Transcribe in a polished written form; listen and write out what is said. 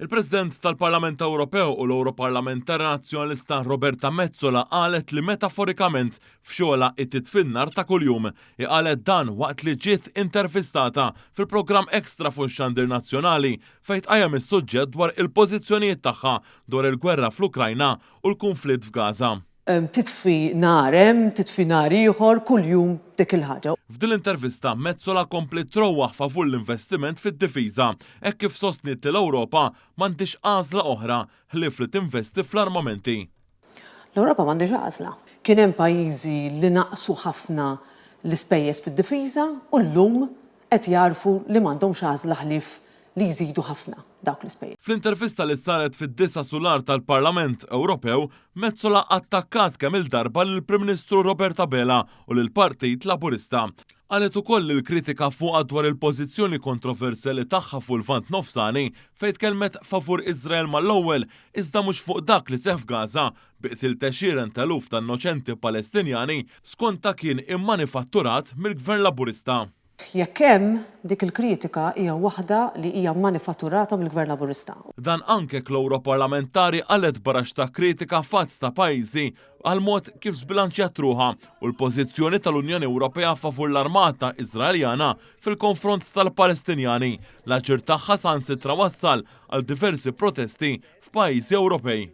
Il-President tal-Parlament Ewropew u l-Ewroparlamentari Nazzjonalista Roberta Metsola qalet li metaforikament f'xogħolha hi titfi n-nar ta' kuljum. Hi qalet dan waqt li ġiet intervistata fil-programm Extra fuq ix-xandir nazzjonali fejn tqajjem is-suġġett dwar il-pożizzjonijiet tagħha dwar il-gwerra fl-Ukrajna u l-kunflitt f'Gaza. Titfi nar hemm, titfi nar ieħor, kuljum dik il-ħaġa. F'din l-intervista, Metsola kompliet trowwaħ favur l-investiment fid-difiża, hekk kif sostniet li l-Ewropa m'għandhiex għażla oħra ħlief li tinvesti fl-armamenti. L-Ewropa m'għandhiex għażla. Kien hemm pajjiżi li naqqsu ħafna l-ispejjeż fid-difiża u llum qed jagħrfu li m'għandhomx għażla ħlief li jżidu ħafna dawk l-ispejjeż. Fl-intervista li saret fid-disa' sular tal-Parlament Ewropew, Metsola attakkat kemm-il darba lill-Prim Ministru Robert Abela u lill-Partit Laburista. Qalet ukoll li l-kritika fuqha dwar il-pożizzjoni kontroversjali tagħha fuq il-Lvant Nofsani fejn tkellmet favur Iżrael mal-ewwel iżda mhux fuq dak li seħħ f'Gaza bi qtil t'għexieren t'eluf ta' innoċenti Palestinjani skontha kien immanifatturat mill-Gvern Laburista. Jekk hemm, dik il-kritika hija waħda li hija manifatturata mill-Gvern Laburista. Dan anke jekk l-Ewroparlamentari qalgħet baraxx ta' kritika f'għadd ta' pajjiżi għall-mod kif żbilanċjat ruħha u l-pożizzjoni tal-Unjoni Ewropea favur l-armata Iżraeljana fil-konfront tal-Palestinjani. L-aġir tagħha saħansitra wassal għal diversi protesti f'pajjiżi Ewropej.